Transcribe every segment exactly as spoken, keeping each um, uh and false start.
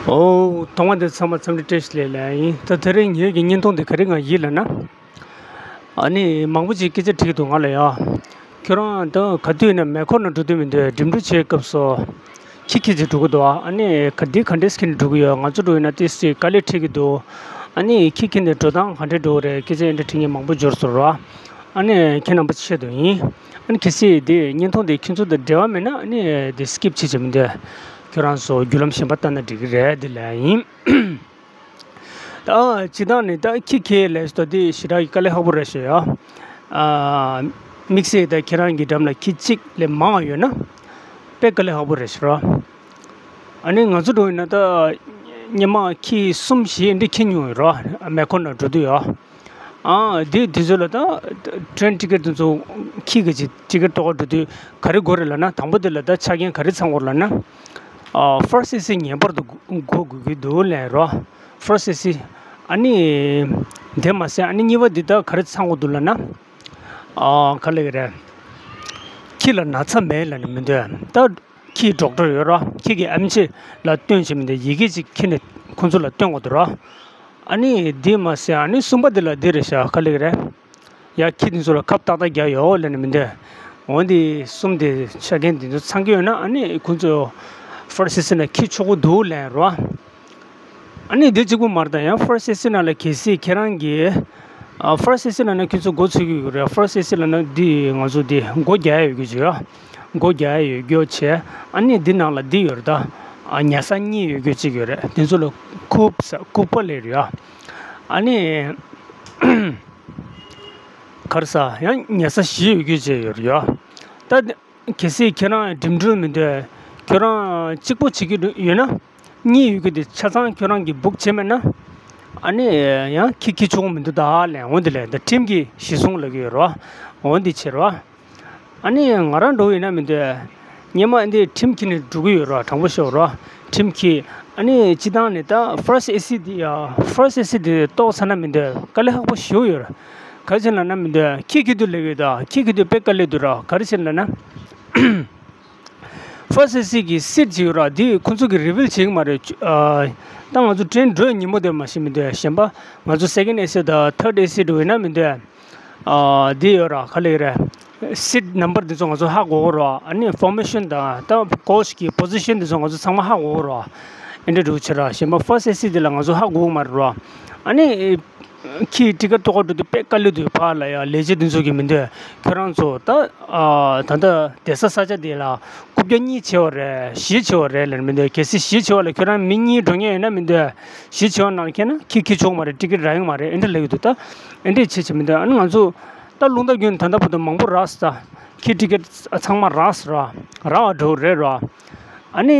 ཨོ། ཐོག་མ་དེ་ཚང་མ་འཚམས་འདྲི་བཀྲ་ཤིས་བདེ་ལེགས་ཡིན། ད་དེ་རིང་ངེད་ཀྱི་བརྙན་ཐུང་འདི་ག་རེ་ང་ཡིན་ལབ་ན། ཨ་ནི་མང་པོ་ཅིག་སྐད་ཆ་དྲིས་འདུག་ང་ལ་ཡ། ཁྱོད་རང་ད་ག་དུས་ཡིན་ན་མེ་འཁོར་ནང་འགྲོ་དུས་མི་འདུག་འགྲིམ་འགྲུལ་བྱེད་སྐབས་སུ། ཁྱི་ཁྱེར་ཅིག་འགྲོ་གི་འདུག་ཨ་ནི་ག་འདི་ག་འདྲས་ཁྱེར་ནས་འགྲོ་གི་ཡོད། ང་ཚོ་འགྲོ་ཡིན་ན་ཏིས་ཏིས་དཀའ་ལས་འཕྲད་ཀྱི་འདུག་ཨ་ནི་ཁྱི་ཁྱེར་ནས་འགྲོ་སྟངས་ག་འདྲས་འགྲོ་གི་རེད། སྐད་ཆ་ཨེ་འདྲས་དྲི་མཁན་མང་པོ་འབྱོར་སོང་ར། ཨ་ནི་ཁྱེད་རྣམ་པ་ཆེད་དུ་ཡིན། ཨ་ནི་གལ་སྲིད་འདི་བརྙན་ཐུང་འདི་ཁྱེད་ཚོ་དང་འབྲེལ་བ་མེད་ན་ཨ་ནི་འདི་སི་ཀིབ་བྱེད་བྱེད་མི་འདུག་ཁྱོད་རང་ཚོ་བརྒྱུད་ལམ་གཞན་པ་ལྟ་ན་འགྲིག་གི་རེད། འདི་ལ་ཡིན། ད་སྤྱིར་བཏང་ནས་ད་ཁྱི་ཁྱེར་ལས་ད་འདི་ཞེ་དྲག་གི་དཀའ་ལས་ཁག་པོ་རེད་ཤག་ཡ། ཨ། དམིགས་བསལ་ད་ཁྱེད་རང་གི་འགྲམ་ལ་ཁྱི་གཅིག་ལས་མང་བ་ཡོད་ན་དཔེ་དཀའ་ལས་ཁག་པོ་རེད་ཤག་ར། ཨ་ནི་ང་ཚོ་འགྲོ་ཡིན་ན་ད་སྔོན་མ་ཁྱི་གསུམ་བཞི་འདི་ཁྱེར་མྱོང་ཡོད་ར། མེ་འཁོར་ནང་འགྲོ་དུས་ཡ། ཨ། དེ་དུས་ཚོད་ལ་ད་ཊེན་ཊི་ཀེ་ཊི་དེ་ཚོ་ཁྱི་གི་ཅིག་ཊི་ཀེ་ཊི་གཏོང་ག་འགྲོ་དུས་ག་རེ་དགོས་རེད་ལབ་ན། དང་པོ་དེ་ལ་ད་ཆ་རྐྱེན་ག་རེ་ཚང་དགོས་ལབ་ན། ཨ། ཕར་སི་ཨེ་སི་ངེས་པར་དུ་དགོས་དགོས་ཀྱི་འདུག་ལབ་རོ། ཕར་སི་ཨེ་སི། ཨ་ནི་དེ་མ་ཟད་ཨ་ནི་གཉིས་པ་འདི་ད་ག་རེ་ཚང་དགོས་འདུག་ལབ་ན། ཨ། ག་ལབ་ཀྱི་རེད། ཁྱི་ལ་ན་ཚ་མེད་ལབ་ནི་མི་འདུག་ད། ཁྱིའི་ཌོག་ཊར་ཡོད་ར། ཁྱི་གི་ཨེམ་ཆི་ལ་སྟོན་བྱེད་མི་འདུག་ཡི་གེ་ཅིག་ཁྱེར་ནས་ཁོང་ཚོ་ལ་སྟོན་དགོས་འདུག་ར། ཨ་ནི་འདི་མ་ཟད་ཨ་ནི་གསུམ་པ་འདི་ལ་འདི་རེད་ཤག་ག་ལབ་ཀྱི་རེད། ཡ། ཁྱི་འདི་ཚོ་ལ་ཁབ་ཏག་ཏག་རྒྱག་ཡོད་ལབ་ནི་མི་འདུག་འོ་འདི་གསུམ་དེ་ཆ་རྐྱེན་འདི་ཚོ་ཚང་གི་ཡོད་ན་ཨ་ནི་ཁོང་ཚོ་ཕར་སི་ཨེ་སི་ནང་ཁྱི་ཆོག་གི་འདུག་ལབ་ར། ཨ་ནི་འདི་གཅིག་པུ་མ་རེད། ད་ཡང་ཕར་སི་ཨེ་སི་ནང་ལ་གལ་སྲིད་ཁྱེད་རང་གིས། ཨ། ཕར་སི་ཨེ་སི་ལབ་ན་ཁྱོད་ཚོ་མགོ་ཚོས་ཀྱི་ཡོད་རེད། ཕར་སི་ཨེ་སི་ལབ་ན་འདི་ང་ཚོ་འདི་སྒོ་རྒྱག་ཡ་ཡོད་རྒྱུ་ཅིག་ཡ། སྒོ་རྒྱག་ཡ་ཡོད་རྒྱུ་བྱས། ཨ་ནི་འདི་ནང་ལ་འདི་ཡོད་རེད་ད། ཨ། ཉལ་ས་གཉིས་ཡོད་རྒྱུ་ཅིག་ཡོད་རེད། དེ་ཚོ་ལ་ཀུབ་ས་ཀུབ་པ་ལབ་རེད་ཡ། ཨ་ནི་ག་རེ་ཟ། ཡང་ཉལ་ས་བཞི་ཡོད་རྒྱུ་ཅིག་ཡོད་རེད་ཡ། ད། གལ་སྲིད་ཁྱེད་རང་འགྲིམ་འགྲུལ་མི་འདུག་ཁྱོད་རང་གཅིག་པོ་བྱེད་ཀྱི་འདུག་ཡོད་ན། གཉིས་ཡོད་རྒྱུ་དེ་ཆ་ཚང་ཁྱོད་རང་གིས་བུག་བྱས་མེད་ན། ཨ་ནི་ཡང་ཁྱི་ཁྱི་ཆུང་མི་འདུག་ད་ལན། འོ་འདི་ལན་ད་ཁྲིམས་ཀྱི་གཞི་བཟུང་ལབ་ཀྱི་ཡོད་རོ། འོ་འདི་བྱེད་རོ། ཨ་ནི་ང་རང་འགྲོ་ཡིན་ན་མི་འདུག་སྔོན་མ་འདི་ཁྲིམས་ཁྱི་ནས་འགྲོ་གི་ཡོད་རོ། དྲང་པོ་ཤོད་རོ། ཁྲིམས་ཁྱི། ཨ་ནི་སྤྱི་བཏང་ནས་ད་ཕར་སི་ཨེ་སི་འདི་ཡ། ཕར་སི་ཨེ་སི་འདི་ཏོག་ཙམ་ན་མི་འདུག་དཀའ་ལས་ཁག་པོ་ཞེ་པོ་ཡོད་རོ། ག་རེ་བྱས་ལབ་ན་མི་འདུག་ཁྱི་ཁྱི་དུས་ལབ་ཡོད་ད། ཁྱི་ཁྱི་དུས་དཔེ་དཀའ་ལས་འདུག་ར། ག་རེ་བྱས་ལབ་ན། ཕར་སི་ཨེ་སི་གི་སིཊ་ཅིག་ཡོད་ར། འདི་ཁོང་ཚོ་གི་རི་བྷིལ་བྱེད་ཀྱི་མ་རེད། ཨ། ད་ང་ཚོ་ཊེན་འགྲོ་ཡ་ཉིན་མོ་དེ་མ་གཞི་མི་འདུག་གཞན་པ་ང་ཚོ་སེ་ཀེན་ཌི་ཨེ་སི་དང་ཐར་ཌི་ཨེ་སི་འགྲོ་ཡིན་ན་མི་འདུག་ཨ། འདི་ཡོད་ར། ག་ལབ་ཀྱི་རེད། སིཊ་ནམ་བར་འདི་ཚོ་ང་ཚོ་ཧ་གོ་གི་ར། ཨ་ནི་ཕོར་མེ་ཤན་དང་ད་ཀོ་ཆ་གི་པོ་ཟི་ཤན་འདི་ཚོ་ང་ཚོ་ཚང་མ་ཧ་གོ་གི་ར། ཨེ་འདྲ་འགྲོ་བྱེད་ར། གཞན་པ་ཕར་སི་ཨེ་སི་འདི་ལ་ང་ཚོ་ཧ་གོ་གི་མ་རེད་ར། ཨ་ནི། ཁྱི་ཊི་ཀེ་ཊི་གཏོང་ག་འགྲོ་དུས་དཔེ་དཀའ་ལས་འདུག་ཕར་ལ་ཡ་ལས་བྱེད་འདི་ཚོ་གིས་མི་འདུག་ཁྱོད་རང་ཚོ་ད། ཨ། ད་ལྟ་བསྡད་ས་ས་ཆ་དེ་ལ་རྐུབ་བཀྱག་གཉིས་བྱེད་པ་རེད། བཞི་བྱེད་པ་རེད་ལབ་ནི་མི་འདུག་གལ་སྲིད་བཞི་བྱེད་པ་ལ་ཁྱོད་རང་མི་གཉིས་འགྲོ་མཁན་ཡོད་ན་མི་འདུག་བཞི་བྱེད་པ་ནང་ལ་འཁྱེར་ན་ཁྱི་ཁྱི་ཆོག་མ་རེད། ཊི་ཀེ་ཊི་རག་གི་མ་རེད། ཨེ་འདྲ་ལབ་ཀྱི་འདུག་ད་ཨེ་འདྲ་བྱེད་བྱེད་མི་འདུག་ཨ་ནི་ང་ཚོ་ད་རླུང་རྟ་བརྒྱུད་ནས་ད་ལྟ་བར་དུ་མང་པོ་རག་སོང་ད། ཁྱི་ཊི་ཀེ་ཊི་ཚང་མ་རག་སོང་ར། རག་པ་འགྲོ་གི་རེད་ར། ཨ་ནི་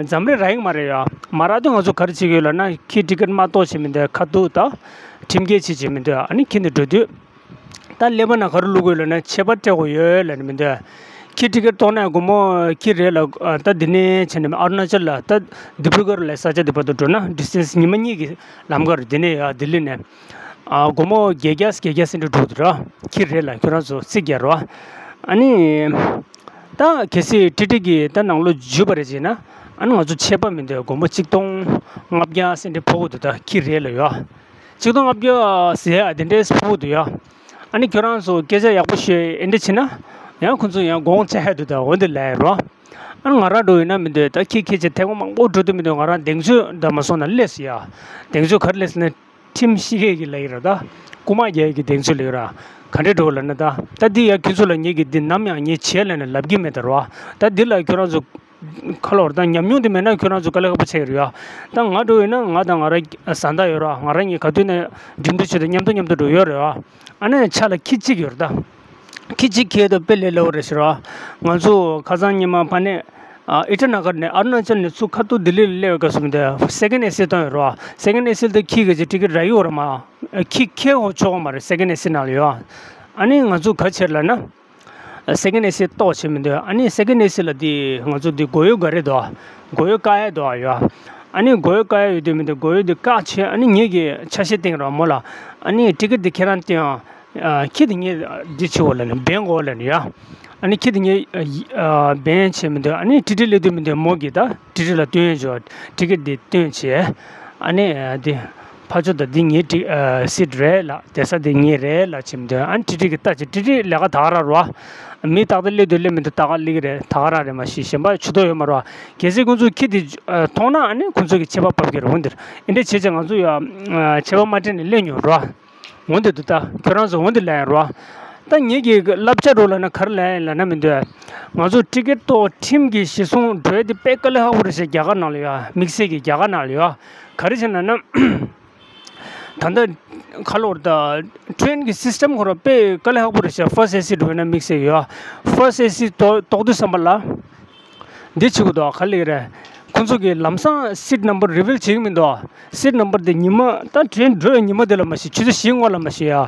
འཛམ་གླིང་རག་གི་མ་རེད་ཡ། མ་རག་དུས་ང་ཚོ་ག་རེ་བྱེད་ཀྱི་ཡོད་ལབ་ན། ཁྱི་ཊི་ཀེ་ཊི་མ་གཏོགས་བྱེད་མི་འདུག་ཁ་ཐུག་ད་ཁྲིམས་འགལ་བྱེད་བྱེད་མི་འདུག་ཨ་ནི་ཁྱི་འདི་འགྲོ་དུས་ད་ཀླད་པ་ནང་ག་རེ་བླུག་དགོས་ལབ་ན་ཆད་པ་སྤྲད་དགོས་ཡོད་ལབ་ནི་མི་འདུག་ཁྱི་ཊི་ཀེ་ཊི་གཏོང་ན་དགོང་མོ་ཁྱི་རེ་ལ་ད་འདི་ནས་བྱས་ནས་ཨ་རུ་ན་ཅལ་ལ་ད་ཌི་བྷུ་གར་ལ་ས་ཆ་འདི་བར་དུ་འགྲོ་ན་ཌི་སི་ཊེན་སི་ཉི་མ་གཉིས་ཀྱི་ལམ་ཁ་རེད། འདི་ནས་ཡ་ལྡི་ལི་ནས། ཨ། དགོང་མོ་བརྒྱད་བརྒྱ་བརྒྱད་བརྒྱ་ཟིན་འགྲོ་འགྲོ་གི་འདུག་ར། ཁྱི་རེ་ལ་ཁྱོད་རང་ཚོ་རྩིས་རྒྱག་རོགས། ཨ་ནི། ད་གལ་སྲིད་ཊི་ཊི་གིས་ད་ནང་ལོགས་འཇུས་པ་རེད་བྱས་ན། ཨ་ནི་ང་ཚོ་ཆད་པ་མི་འདུག་དགོང་མོ་གཅིག་སྟོང་ལྔ་བརྒྱ་ཟིན་འདྲ་ཕོག་གི་འདུག་ད་ཁྱི་རེ་ལ་ཡ། གཅིག་སྟོང་ལྔ་བརྒྱ་ཟེར་ཡ་དེ་འདྲས་ཕོག་གི་འདུག་ཡ། ཨ་ནི་ཁྱོད་རང་ཚོ་སྐད་ཆ་ཡག་པོ་བཤད་ཨེ་འདྲ་བྱས་ན། ཡང་ཁོ་ཚོ་ཡང་དགོངས་འཆལ་འདུག་ད་འོ་འདི་ལབ་རོགས། ཨ་ནི་ང་རང་འགྲོ་ཡིན་ན་མི་འདུག་ད་ཁྱི་ཁྱི་ཆེ་ཐེངས་མང་པོ་འགྲོ་དུས་མི་འདུག་ང་རང་གདེང་ཚོད་འདྲ་མ་སོང་ན་སླེབས་སོང་ཡ། གདེང་ཚོད་ག་རེ་སླེབས་སོང་ན། ཁྲིམས་ཤིག་གེ་གི་ལབ་ཀྱི་རེད་ད། རྐུ་མ་རྒྱག་གི་གདེང་ཚོད་ལབ་ཀྱི་རེད། ག་འདྲས་འགྲོ་ལབ་ན་ད། ད་འདི་ཡ་ཁྱོད་ཚོ་ལ་ངེད་ཀྱིས་འདི་ནམ་ཡང་ངས་བྱས་ལབ་ནས་ལབ་ཀྱི་མེད་ད་རོ། ད་འདི་ལ་ཁྱོད་རང་ཚོ་ཁ་ལོ་རེད་ད། ཉམས་མྱོང་དེ་མེད་ན་ཁྱོད་རང་ཚོ་དཀའ་ལས་ཁག་པོ་ཆགས་ཀྱི་རེད་ཡ། ད་ང་འགྲོ་ཡོད་ན་ང་དང་ང་རང་བཟའ་ཟླ་ཡོད་ར། ང་རང་གཉིས་ག་དུས་ནས་འགྲིམ་འགྲུལ་བྱེད་དུས་མཉམ་དུ་མཉམ་དུ་འགྲོ་ཡོད་རེད་བ། ཨ་ནི་ཆ་ལ་ཁྱི་གཅིག་ཡོད་རེད་ད། ཁྱི་གཅིག་ཁྱེར་དུས་དཔེ་ལས་སླ་པོ་རེད་ཟེར་བ། ང་ཚོ་ཁ་སང་ཉི་མ་ཕ་ནས། ཨ། ཨི་ཊ་ན་གར་ནས་ཨ་རུ་ན་ཅལ་ནས་ཚུར་ཁ་ཐུག་ལྡི་ལི་ལ་སླེབས་པའི་སྐབས་སུ་མི་འདུག་སེ་ཀེན་ཌི་ཨེ་སི་ལ་བཏང་ཡོད་རེད་བ། སེ་ཀེན་ཌི་ཨེ་སི་ལ་ད་ཁྱི་གི་ཅིག་ཊི་ཀེ་ཊི་རག་གི་ཡོད་རེད་མ། ཁྱི་ཁྱེར་ཡོང་ཆོག་གི་མ་རེད། སེ་ཀེན་ཌི་ཨེ་སི་ནང་ལ་ཡོད། ཨ་ནི་ང་ཚོ་ག་བྱས་ལབ་ན། སེ་ཀེན་ཌི་ཨེ་སི་ལྟོགས་བྱེད་མི་འདུག་ཨ་ནི་སེ་ཀེན་ཌི་ཨེ་སི་ལ་དེ་ང་ཚོ་དེ་སྒོར་ཡོལ་འགའ་རེ་འདུག་སྒོར་ཡོལ་བཀག་ཡ་འདུག་ཡ། ཨ་ནི་སྒོར་ཡོལ་བཀག་ཡ་ཡོད་དུས་མི་འདུག་སྒོར་ཡོལ་དེ་བཀག་བྱས་ཨ་ནི་ངེད་ཀྱིས་ཆ་ཤས་བསྟན་རོགས་མོ་ལ། ཨ་ནི་ཊི་ཀེ་ཊི་དེ་ཁྱེད་རང་བསྟན་ཡ། ཨ། ཁྱི་དེ་ངས་འདི་བྱེད་དགོས་ལབ་ནས་འབེན་དགོས་ལབ་ནས་ཡ། ཨ་ནི་ཁྱི་དེ་ངས་ཨ་ཡི་ཨ་བན་བྱས་མི་འདུག་ཨ་ནི་ཊི་ཊི་སླེབས་དུས་མི་འདུག་མོ་གིས་ད་ཊི་ཊི་ལ་སྟོན་བྱས། ཊི་ཀེ་ཊི་འདི་སྟོན་བྱས། ཨ་ནི་ཨ་འདི་ཕར་ཕྱོགས་དང་འདི་ངའི་ཊི་ཨ་སིཊ་རེད་ལགས། བསྡད་ས་འདི་ངའི་རེད་ལགས་བྱས་མི་འདུག་ཨ་ནི་ཊི་ཊི་གིས་ལྟ་བྱས། ཊི་ཊི་ལས་ཀ་ད་ག་རང་རེད་བ། མི་ཏག་ཏག་སླེབས་དུས་སླེབས་མི་འདུག་ད་ག་སླེབས་ཀྱི་རེད། ད་ག་རང་རེད། མ་གཞི་གཞན་པ་ཇུས་གཏོགས་ཡོད་མ་རེད་བ། གལ་སྲིད་ཁོང་ཚོས་ཁྱི་འདི་ཨ་མཐོང་ན་ཨ་ནི་ཁོང་ཚོ་གིས་ཆད་པ་ཕབ་ཀྱི་རེད། འོ་འདིར་ཨེ་འདྲ་བྱས་བྱས་ང་ཚོ་ཡ་ཨ་ཆད་པ་མ་སྤྲད་ནས་སླེབས་མྱོང་རེད་བ། འོ་འདི་འདུག་ད་ཁྱོད་རང་ཚོ་འོ་འདི་ལབ་ཡ་རེད་བ། ད་ངེད་ཀྱི་བསླབ་བྱ་རོགས་ལབ་ན་ག་རེ་ལབ་ཡ་ཡིན་ལབ་ན་མི་འདུག་ང་ཚོ་ཊི་ཀེ་ཊི་ཐོག་ཁྲིམས་ཀྱི་གཞི་བཟུང་འགྲོ་ཡ་དེ་དཔེ་དཀའ་ལས་ཁག་པོ་རེད་ཤག་རྒྱ་གར་ནང་ལ་ཡ་དམིགས་བསལ་གྱི་རྒྱ་གར་ནང་ལ་ཡ། ག་རེ་བྱས་ན་ན། ད་ལྟ་ག་ལོར་ད་ཊི་རེན་གྱི་སིསི་ཊེམ་ཁོ་རང་དཔེ་དཀའ་ལས་ཁག་པོ་རེད་ཤག་ཕར་སི་ཨེ་སི་འགྲོ་ཡ་ན་དམིགས་བསལ་གྱི་ཡ། ཕར་སི་ཨེ་སི་ཐོག་ཐོག་དུས་ཙམ་པ་ལ། འདི་བྱེད་དགོས་འདུག་ག་ལེར་རེད། ཁོང་ཚོ་གིས་ལམ་སང་སིཊ་ནམ་བར་རི་བིལ་བྱེད་ཀྱི་མི་འདུག་སིཊ་ནམ་བར་དེ་ཉི་མ་ད་ཊི་རེན་འགྲོ་བའི་ཉི་མ་དེ་ལ་མ་གཞི་ཆུ་ཚོད་བཞིའི་སྔོན་ལ་མ་གཞི་ཡ།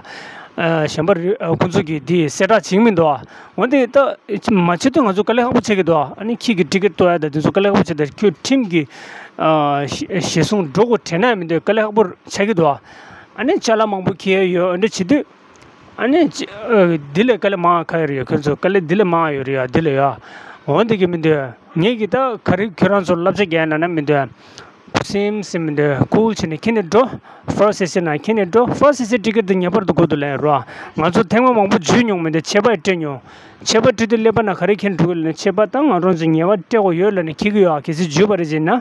ཨ་གཞན་པ་རི་ཨ་ཁོང་ཚོ་གིས་འདི་གསལ་བསྒྲགས་བྱེད་ཀྱི་མི་འདུག་འོ་དེ་ད་མ་བྱེད་དུས་ང་ཚོ་དཀའ་ལས་ཁག་པོ་ཆགས་ཀྱི་འདུག་ཨ་ནི་ཁྱི་གི་ཊི་ཀེ་ཊི་གཏོར་ཡ་ད་དེ་ཚོ་དཀའ་ལས་ཁག་པོ་ཆགས། ད་ཁྱོད་ཁྲིམས་ཀྱི་ཨ་གཞི་གཞི་བཟུང་འགྲོ་དགོས་དྲན་ན་ཡང་མི་འདུག་དཀའ་ལས་ཁག་པོ་ཆགས་ཀྱི་འདུག་ཨ་ནི་ཅ་ལག་མང་པོ་འཁྱེར་ཡ་ཡོད། འདི་བྱེད་དུས། ཨ་ནི་ཅི་ཨ་འདི་ལས་དཀའ་ལས་མང་ང་ཁག་ཡོད་རེད་ཡ། ཁྱོད་ཚོ་དཀའ་ལས་འདི་ལས་མང་ང་ཡོད་རེད་ཡ། འདི་ལས་ཡ། འོ་འདི་གི་མི་འདུག་ངེད་ཀྱིས་ད་ག་རེ་ཁྱོད་རང་ཚོར་བསླབ་བྱ་རྒྱག་ཡ་ལབ་ན་མི་འདུག་སེམས་སེམས་མི་འདུག་ཀུལ་བྱས་ནས་ཁྱེར་ནས་འགྲོ། ཕར་སི་ཨེ་སི་ནང་ཁྱེར་ནས་འགྲོ། ཕར་སི་ཨེ་སི་ཊི་ཀེ་ཊི་དེ་ངེས་པར་དུ་དགོས་འདུག་ལབ་ཡ་རོ། ང་ཚོ་ཐེངས་མ་མང་པོ་འཇུས་མྱོང་མི་འདུག་ཆད་པ་སྤྲད་མྱོང་། ཆད་པ་སྤྲད་དུས་ཀླད་པ་ནང་ག་རེ་འཁྱེར་འགྲོ་གི་ལབ་ན། ཆད་པ་ད་ང་རང་ཚོ་ངེས་པར་སྤྲད་དགོས་ཡོད་ལབ་ནས་འཁྱེར་གི་ཡོད་ཨ། གལ་སྲིད་འཇུས་པ་རེད་ཟེར་ན།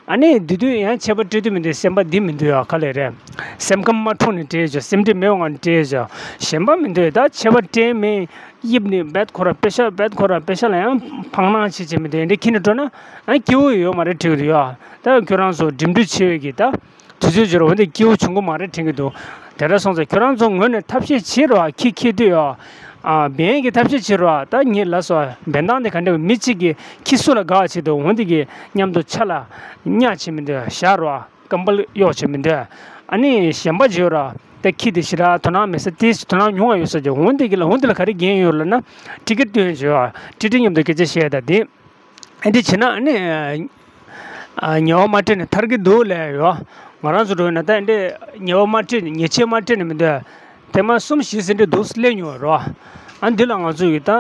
ཨ་ནི་འདི་དུས་ཡང་ཆད་པ་སྤྲད་དུས་མི་འདུག་སེམས་པ་འདི་མི་འདུག་ཡ། ག་ལེར་རེད། སེམས་ཁམས་མ་འཁྲུགས་ནས་སྤྲད་བྱ། སེམས་ཁྲལ་མེད་པ་ངང་ནས་སྤྲད་བྱ། གཞན་པ་མི་འདུག་ད་ཆད་པ་སྤྲད་མེད་གཡིབ་ནས་བད་ཁོ་ར་པེ་ཤ་བད་ཁོ་ར་པེ་ཤ་ལ་ཡང་ཕངས་སྣང་བྱེད་བྱེད་མི་འདུག་འདི་འཁྱེར་ནས་འགྲོ་ན་ཨ་སྐྱིད་པོ་ཡོད་མ་རེད་དྲན་གི་འདུག་ཡ། ད་ཁྱོད་རང་ཚོ་འགྲིམ་འགྲུལ་ཆེ་བའི་གི་ད། དུས་ཚོད་འགྱུར་བ་འདི་སྐྱིད་པོ་བྱུང་གི་མ་རེད་དྲན་གྱི་འདུག་དེ་འདྲ་སོང་ཙང་ཁྱོད་རང་ཚོ་ངོས་ནས་ཐབས་ཤེས་བྱེད་རོགས། ཁྱི་ཁྱེར་དུས་ཡོ། ཨ་བན་གྱི་ཐབས་ཤེས་བྱེད་རོགས། ད་ངས་ལབ་སོང་། བན་སྟངས་དེ་ག་འདྲ་བ། མི་གཅིག་གིས་ཁྱི་སུ་ལ་དགའ་བ་བྱེད་འདུག་འོ་འདི་གི་མཉམ་དུ་ཆ་ལ་ཉལ་བྱེད་མི་འདུག་བཞག་རོགས། ཀམ་པལ་གཡོག་བྱེད་མི་འདུག་ཨ་ནི་གཞན་པ་བྱེད་རོགས། ད་ཁྱི་དེ་ཞེ་དྲག་དོ་སྣང་མེད་ས། དེ་དོ་སྣང་ཉུང་བ་ཡོད་ས་ཅིག་འོ་འདི་གི་ལ་འོ་འདི་ལ་ག་རེ་འགན་ཡོད་ལབ་ན། ཊི་ཀེ་ཊི་སྟོན་བྱེད་རོགས། ཊི་ཊི་མཉམ་དུ་སྐད་ཆ་བཤད། ད་དེ། ཨེ་འདྲ་བྱས་ན་ཨ་ནི། ཨ་ཉེས་པ་མ་སྤྲད་ནས་ཐར་གྱི་འདུག་ལབ་ཡོད། ང་རང་ཚོ་འགྲོ་ཡིན་ན་ད་ཨེ་འདྲ་ཉེས་པ་མ་སྤྲད་ནས་ཉེས་ཆད་མ་སྤྲད་ནས་མི་འདུག་ཐེངས་མ་གསུམ་བཞི་ཟིན་འདྲ་འདུག་སླེབས་མྱོང་རོ། ཨ་འདི་ལ་ང་ཚོ་ཡིས་ད་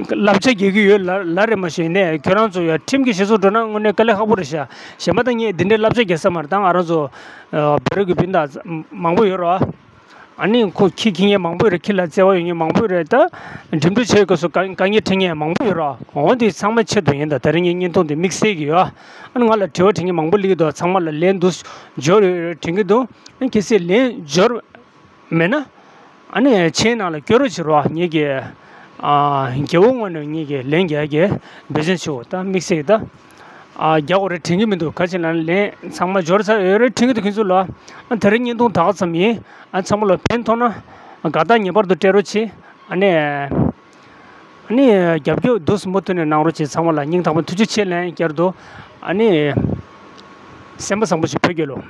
བསླབ་བྱ་རྒྱག་གི་ཡོད་ལ་ལ་རེད། མ་གཞི་ནས་ཁྱོད་རང་ཚོ་ཡ་ཁྲིམས་ཀྱི་གཞི་བཟུང་འགྲོ་ན་དངོས་གནས་དཀའ་ལས་ཁག་པོ་རེད་ཤག་གཞན་པ་ད་ངས་འདི་འདྲའི་བསླབ་བྱ་རྒྱག་ས་མ་རེད། ད་ང་རང་ཚོ་བོད་རིགས་ཀྱི་སྤུན་ཟླ་མང་པོ་ཡོད་རོ། ཨ་ནི་ཁོ་ཁྱི་འཁྱེར་མཁན་མང་པོ་ཡོད་རེད། ཁྱི་ལ་བརྩེ་བ་ཡོད་མཁན་མང་པོ་ཡོད་རེད། ད་འགྲིམ་འགྲུལ་བྱེད་སྐབས་སུ་དཀའ་དཀའ་ངལ་འཕྲད་མཁན་མང་པོ་ཡོད་རེད། འོ་དེ་ཚང་མའི་ཆེད་དུ་ཡིན། ད་དེ་རིང་ངའི་བརྙན་ཐུང་དེ་དམིགས་བསལ་གྱི་ཡོད། ཨ་ནི་ང་ལ་དྲི་བ་དྲི་མཁན་མང་པོ་སླེབས་ཀྱི་འདུག་ཚང་མ་ལ་ལན་འདུག་འབྱོར་ཡོད་རེད་དྲན་གྱི་འདུག་ཨ་ནི་གལ་སྲིད་ལན་འབྱོར་མེད་ན། ཨ་ནི་མཆན་ནང་ལ་བཀོད་རོགས་བྱེད་རོགས། ངེད་ཀྱིས་ཨ་རྒྱལ་པོའི་ངོས་ནས་ངེད་ཀྱིས་ལན་རྒྱག་གི་འབད་བརྩོན་ཞུ། ད་དམིགས་བསལ་གྱི་ད། ཨ་རྒྱག་དགོས་རེད་དྲན་གྱི་མི་འདུག་ག་ཅི་ལབ་ན་ལན་ཚང་མ་འབྱོར་ཚར་ཡོད་རེད་དྲན་གྱི་འདུག་ཁྱེད་ཚོ་ལ། ཨ་དེ་རིང་བརྙན་ཐུང་ད་ག་ཙམ་ཡིན། ཨ་ཚང་མ་ལ་ཕན་ཐོགས་ན་དགའ་རྟགས་ངེས་པར་དུ་སྤྲད་རོགས་བྱེད། ཨ་ནི། ཨ་ནི་རྒྱབ་སྐྱོར་འདུག་སེ་མུ་མཐུད་ནས་གནང་རོགས་བྱེད། ཚང་མ་ལ་སྙིང་ཐག་པ་ཐུགས་རྗེ་ཆེ་ལན་བསྐྱར་དུ། ཨ་ནི། སེམས་པ་བཟང་པོ་ཞིག་ཕུལ་རྒྱུ་ལོ།